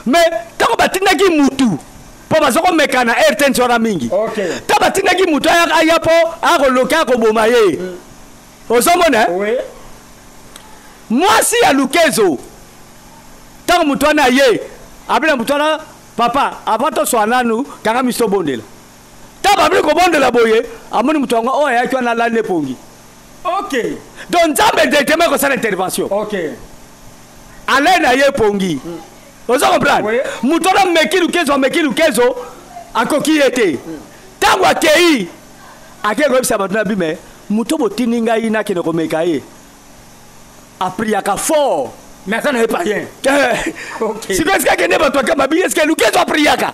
mais ntango batindaki mutu, mpo baza komeka na RTNC wana mingi, ntango batindaki mutu aya mpo akoloka, akoboma ye, ozomona, eh? Mwasi ya Lukezo, ntango moto wana aye, abina moto wana: "Papa, avant toswa nanu, kanga miso, obondela." Ntango babili kobondela boye, amoni moto yango oyo ayaki wana alali epongi. Donc Nzambe directement ekosala intervention. Alai na ye epongi. Oza comprendre? Moto wana ameki Lukezo, ameki Lukezo, akoki ye te. Ntango akei, akei koyebisa bato na bime: "Moto botindi ngai nakende komeka ye, apriaka fort." Mais aza na ye païen. Sikoyo esika akende, bato ake babi: "Eske Lukezo apriaka?"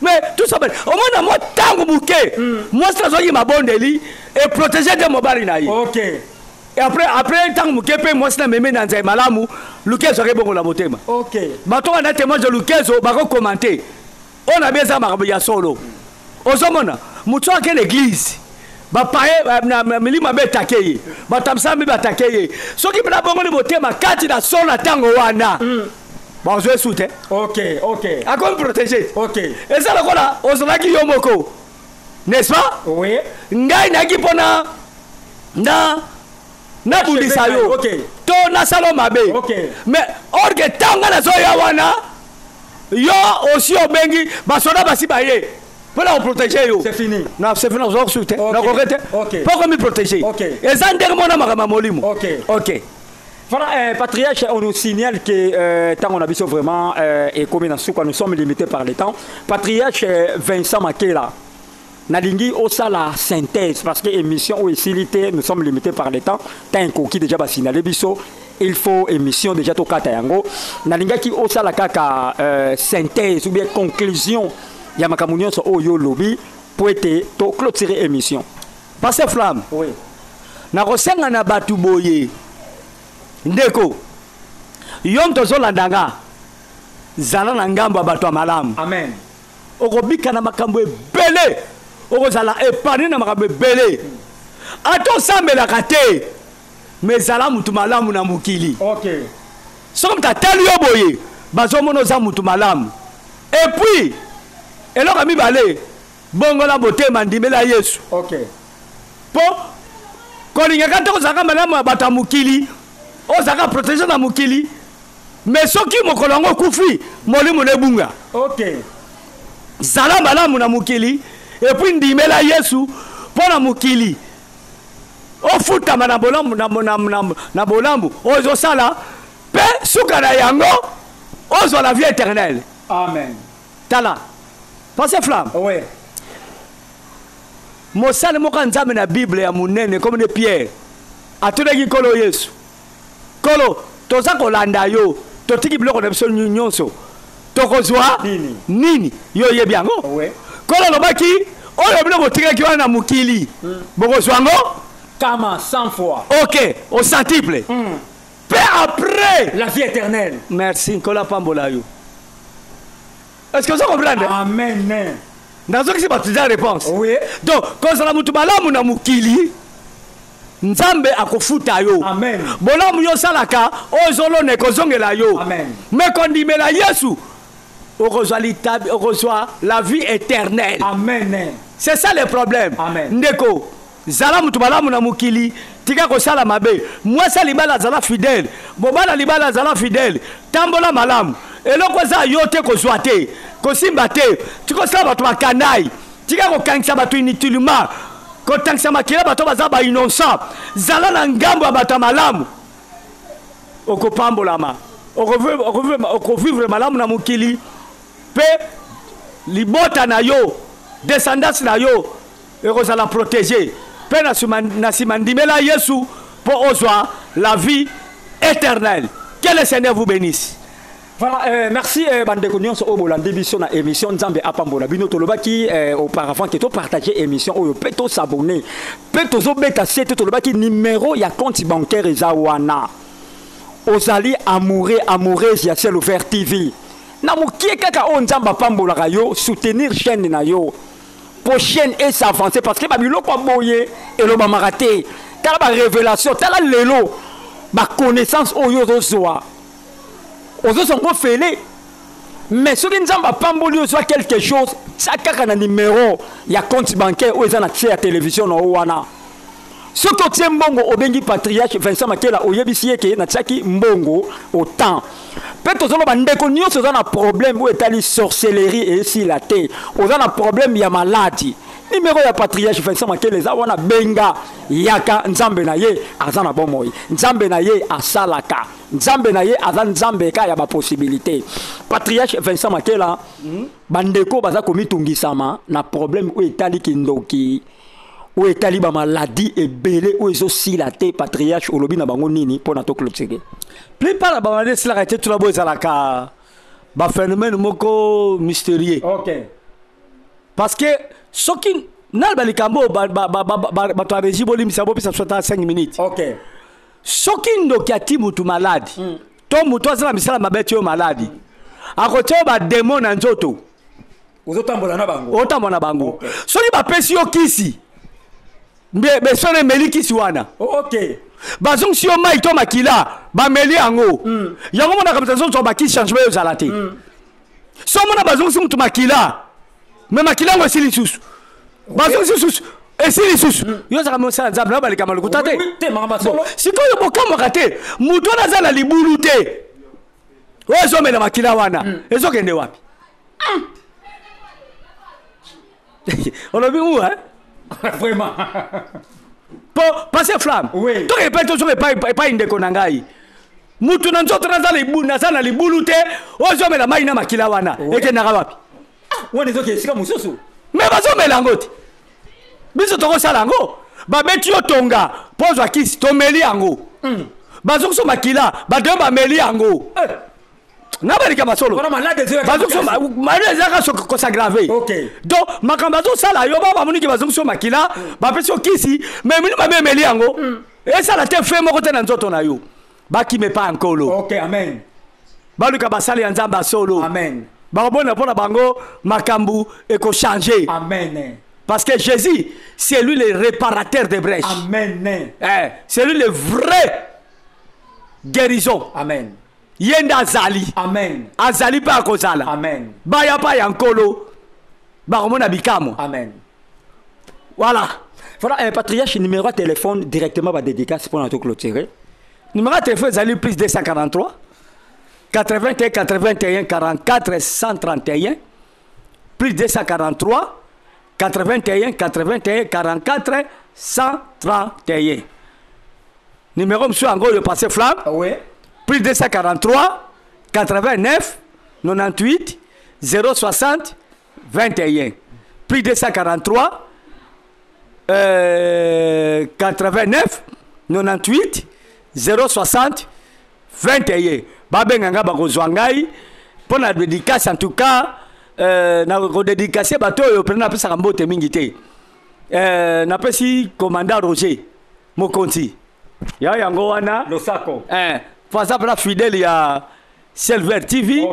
Mais tout ça, omona mwa ntango moke, mwasi azwaki mabondeli, eprotege nde mobali na ye. Et après ntango moke mpe mwasi na meme na nzai malamu, Lukezo akebongola motema. Bato wana témoignage Lukezo bakokomante oyo na bi eza makambo ya solo. Ozomona moto ake na église, bapaye na milimo mabe etake ye, bato ya misala mbi batake ye, soki mpena bongoli motema kati na solo na ntango wana, bazwa esu te. Akomi protégé. Eza lokola ozalaki yo moko, n'est-ce pas? Oui. Ngai nayaki mpona na nabundisa yo to nasala mabe, mais or que ntango ngai nazoya wana, yo osi obengi basoda, basi baye mpona koprotege yo. C'est fini. Na c'est fini, ozwa kusu te. Nakoki te. Mpo komi protégé. Eza ndenge mona makambo ya molimo. Ok. Voilà, Patriarche, on nous signale que tant on a vu vraiment et comme dans nous sommes limités par le temps. Patriarche Vincent Makela, nalingi osala synthèse, parce que émission oyo esili te, nous sommes limités par le temps. Tant ekoki déjà basignale biso, il faut émission déjà tokata yango. Nalingaki osala kaka synthèse ou bien conclusion ya makambo nyonso oyo olobi po ete toclôturer émission. Pasteur Flamme. Oui. Nakosenga na bato boye: ndeko, yo moto ozolanda nga, zala na ngambo ya bato ya malamu. Amen. Okobika na makambo ebele, okozala épargne na makambo ebele. Ata osambelaka te, mais zala mutu malamu na mokili. Soki moto atali yo boye, bazomona oza mutu malamu. Et puis eloko ya mibale, bongola motema, ndimela Yesu. Mpo kolingaka te kozalaka malamu ya bato ya mokili, ozalaka protégé na mokili, mais soki mokolo yango okufi, molimo na ebunga. Zala malamu na mokili et puis ndimela Yesu, mpo na mokili ofutama na bolamu, na bolamu oyo ozosala, mpe suka na yango ozwa la vie éternelle. Amen. Tala, Pasteur Flamme. Oui. Mosali moko ya Nzambe na Bible ya monene comme ne Pierre atunaki Nkolo Yesu: "Nkolo, toza kolanda yo, totiki biloko na biso nyonso, tokozwa Nini? nini?" Yo oyebi yango. Oui. Nkolo alobaki Oyo bino botikaki wana na mokili, bokozwa yango kama 100 fois. Ok, au centuple. Mpe après la vie éternelle. Merci, Nkolo apambola yo. Est-ce que ozo comprendre? Amen. Nazokisi bato eza réponse. Oui. Donc kozala motu malamu na mokili, Nzambe akofuta yo. Amen. Bolamu yo osalaka, oyo ozolona ekozongela yo. Amen. Me kondimela Yesu, okozwa litabi, okozwa la vie éternelle. Amen. C'est ça le problème. Amen. Ndeko, zala mutu malamu na mokili, tika kosala mabe. Mwasi ya libala azala fidèle, mobali ya libala azala fidèle, tambola malamu. Eloko eza yo te kozwa te, kosimba te, tika kosala bato bakandai, tika kokangisa bato inutilement, kotangisa makila bato baza ba innocent. Zala na ngambo ya bato ya malamu, okopambolama, okovivre malamu na mokili, pe libota na yo, descendance na yo ekozala protégé. Pe na sima ndimela Yesu po ozwa la vie éternelle. Que le Seigneur vous bénisse. Voilà, merci bandeko nyonso oyo bolandi biso na émission. Nzambe apambola bino. Tolobaki auparavant que to partager émission oyo, pe to s'abonner, pe tozobeta sete. Tolobaki numéro ya compte bancaire eza wana. Ozali amoureux, amoureuse ya Ciel Ouvert TV, na mokie kaka oyo Nzambe apambolaka yo, soutenir chaîne na yo po chaîne e s'avancer, parce que ba biloko ya boye elobamaka te. Tala ba révélation, tala lelo ba connaissance oyo ozozwa, ozozwa ngo fele. Mais soki Nzambe apamboli, ozwa quelque chose, tia kaka na numéro ya compte bancaire oyo eza na tie ya télévision na yo wana. Soki otie mbongo, obengi patriarche Vincent Makela, oyebisi ye ke natiaki mbongo autant. Mpe tozoloba, ndeko nyonso oza na problème oyo etali sorcellerie esila te, oza na problème ya maladi, numéro ya patriarche Vincent Makela eza wana, benga, yaka. Nzambe na ye aza na bomoi, Nzambe na ye asalaka, Nzambe na ye aza Nzambe ka ya bapossibilité. Patriarche Vincent Makela, bandeko baza komitungisama na problème oyo etali kindoki, oyo etali bamaladi ebele oyo ezosila te, patriarche, olobi na bango nini mpo na toclôturer? Plupart ya bamaladi esilaka te, tuna bo ezalaka baphénomène moko mystérieux. Parce que soki naloba likambo oyo, bato ya régie bolimbisa, bopesa biso ata 5 minutes. Soki ndoki ati mutu maladi, to mutu aza na misala mabe ti oyo maladi, akotia oyo bademo na nzoto. Ozotambola na bango. Otambola na bango. Soki bapesi yo kisi, besone emeli kisi wana. Bazongisi yo mai to makila, bameli yango. Yango monaka moto azozwa bakisi, changement oyo ezala te. So omona bazongisi mutu makila, me makila yango esili lisusu, bazongisi lisusu, esili lisusu. Yo ozalaka mosala Nzambe na balekama lokuta te. Oui, te, makambo ya solo. Sikoyo bokamwaka te, motu wana aza na libulu te oyo ezomela makila wana, ezokende wapi? Olobi u, hein? Vraiment. Po passe flamme. Toke epai, tozoka epai ndeko na ngai, mutu na nzoto naza na libulu te oyo ezomela mai na makila wana, ekendaka wapi? Wana ezoki esika mosusu. Me bazomela yango te, biso tokosala yango. Babeti yo tonga mpo ozwa kisi, tomeli yango. Bazongisa makila, bato oyo bameli yango. Na balika masolo. Wana malade ezoyaka Bazongisa makasi. Malade ezalaka kos'aggraver. Donc makambo azosala yo, ba bamoniki bazongisi yo makila, bapesi yo kisi, mais mini mabe emeli yango, esala te fe moko te na nzoto na yo. Bakima epai ya Nkolo. Ok, amen. Baluka basali ya Nzambe ya solo. Amen. Bakobona mpo na bango makambo ekochange. Amen. Parce que Jésus, c'est lui le réparateur des brèches. Amen. Eh, c'est lui le vrai guérison. Amen. Ye nde azali. Amen. Azali mpe akozala. Amen. Baya pa ya Nkolo, bakomona bikamwa. Amen. Voilà. Voilà, un patriarche, numéro de téléphone directement va dédicace pour notre clôturer. Numéro de téléphone ezali plus 243 81 81 44 131, plus 243 81 81 44 131. Numéro mosusu yango oyo, passe flamme. Plus 243 89 98 060 21, plus 243 89 98 060 21. Babenga nga, bakozwa ngai mpo na dédicace. En tout cas, Nakodédicace bato oyo mpena napesaka mbote mingi te. Napesi commandant Roger mokonzi ya yango wana. Losako. Po aza mpena fidèle ya Silver TV.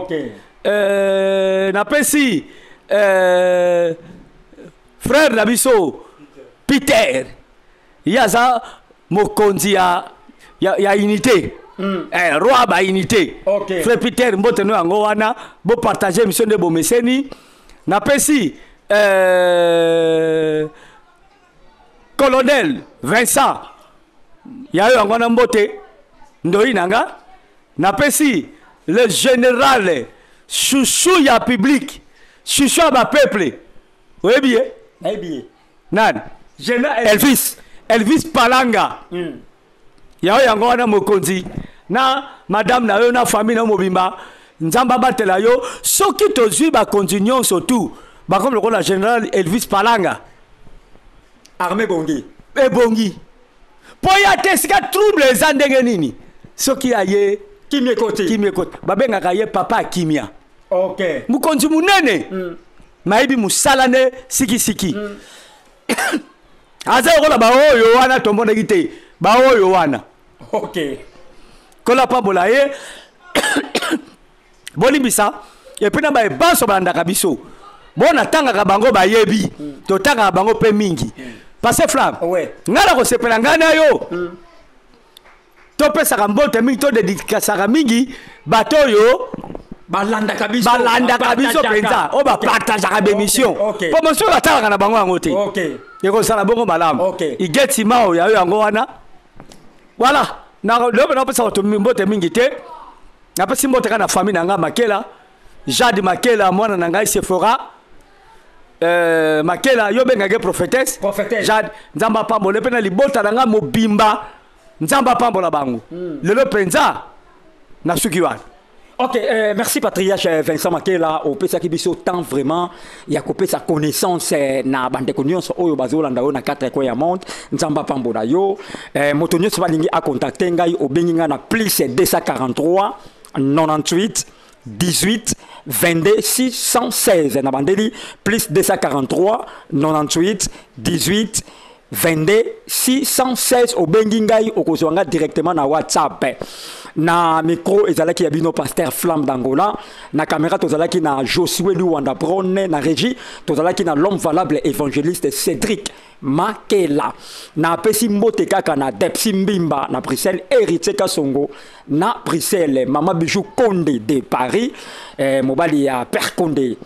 Napesi frère na biso Peter, ye aza mokonzi ya unité, roi ba unité. Frère Peter, mbote no yango wana. Bopartage émission nde bomeseni. Napesi colonel Vincent ya yo yango wana, mbote ndoi na nga. Napesi le général chouchou ya public, chouchou ya bapeuple, oyebi ye? Nayebi ye. Nani? Général. Elvis, Elvis Palanga. Yayo yango wana, mokonzi na madame na yo na famille na yo mobimba, Nzambe abatela yo. Soki tozwi bakonzi nyonso tu bakomi lokola général Elvis Palanga, armée bongi. Ebongi mpo ya te esika trouble eza ndenge nini, soki aye, kimia ekoti. Kimia ekoti. Babengaka ye papa ya kimia. Mokonzi monene, nayebi mosala nde sikisiki. Aza lokola baoyo wana tomonaki te, baoyo wana. Kola pambola ye, bolimbisa. Et puis na bayebanso balandaka biso, bo natangaka bango, bayebi totangaka bango mpe mingi. Parce Flamme, ngai na kosepela, ngai na yo topesaka mbote mingi, todedikasaka mingi bato oyo balandaka biso. Balandaka biso mpenza, oyo bapartageaka bémission, mpo mosusu batalaka na bango yango te. Ekozala bongo malamu. Igeti mao ya yo yango wana. Voilà, lelo mpe napesa bato mbote mingi te. Napesi mbote kaka na famille na ngai Makela, Jade Makela, mwana na ngai Sephora Makela, yo bengaki prophétesse. Prophétesse. Jade, Nzambe apambola mpe na libota na ngai mobimba, Nzambe apambola bango. Lelo mpenza nasuki wana. Ok, merci patriarche Vincent Makela, opesaki biso temps vraiment ya kopesa connaissance na bandeko nyonso oyo bazolanda yo na quatre coins ya monde. Nzambe apambola yo. Moto nyonso balingi acontacter ngai, obengi ngai na plus 243 98 18 22 616. Na bandeli, plus 243 98 18 22 616, obengi ngai, okozwa nga directement na WhatsApp. Na micro ezalaki ya bino pasteur Flamme d'Angola, na caméra tozalaki na Josué Luwanda Brone, na régie tozalaki na l'homme valable évangéliste Cédric Makela. Na apesi mbote kaka na Depsi Mbimba na Bruxelles, Héritier Kasongo na Bruxelles, Mama Bijou Konde de Paris, mobali ya Père Konde,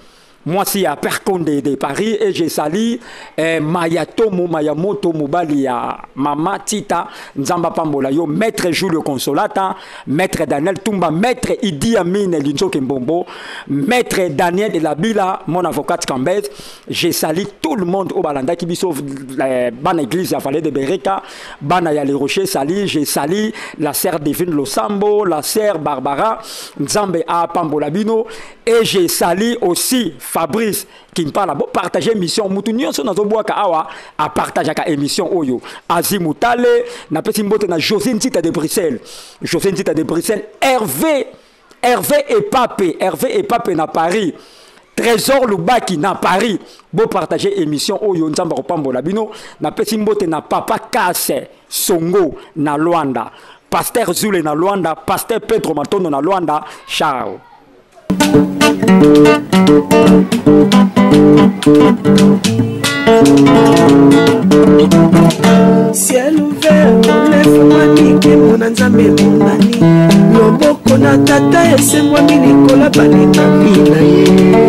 mwasi ya Père Konde de Paris. Et je salue Mayatomo Mayamoto, mobali ya Mama Tita, Nzamba pambola yo. Maître Julio Consolata, Maître Daniel Tumba, Maître Idi Amin Linzoke Mbombo, Maître Daniel de la Bila, mon avocat Cambez. Je salue tout le monde au balanda qui biso bana église ya Vallée de Bereka, bana ya Les Rochers sali. Je salue la sœur Divine Losambo, la sœur Barbara, Nzambe a pambola bino. Et je salue aussi Fabrice Kimpala. Bon, partager émission mutu nyonso nazobwaka awa a partageaka émission oyo. Azimutale napesi mbote na José Ntita de Bruxelles, José Ntita de Bruxelles, Hervé, Hervé Epape, Hervé Epape na Paris, Trésor Lubaki na Paris. Bo partager émission oyo, Nzambe akopambola bino. Napesi mbote na papa Kase Songo na Luanda, Pasteur Zule na Luanda, Pasteur Pedro Matondo na Luanda. Ciao. Ciel ouvert efungwami, nkembo na Nzambe emonani, loboko na Tata esembwami likolo balingami na ye.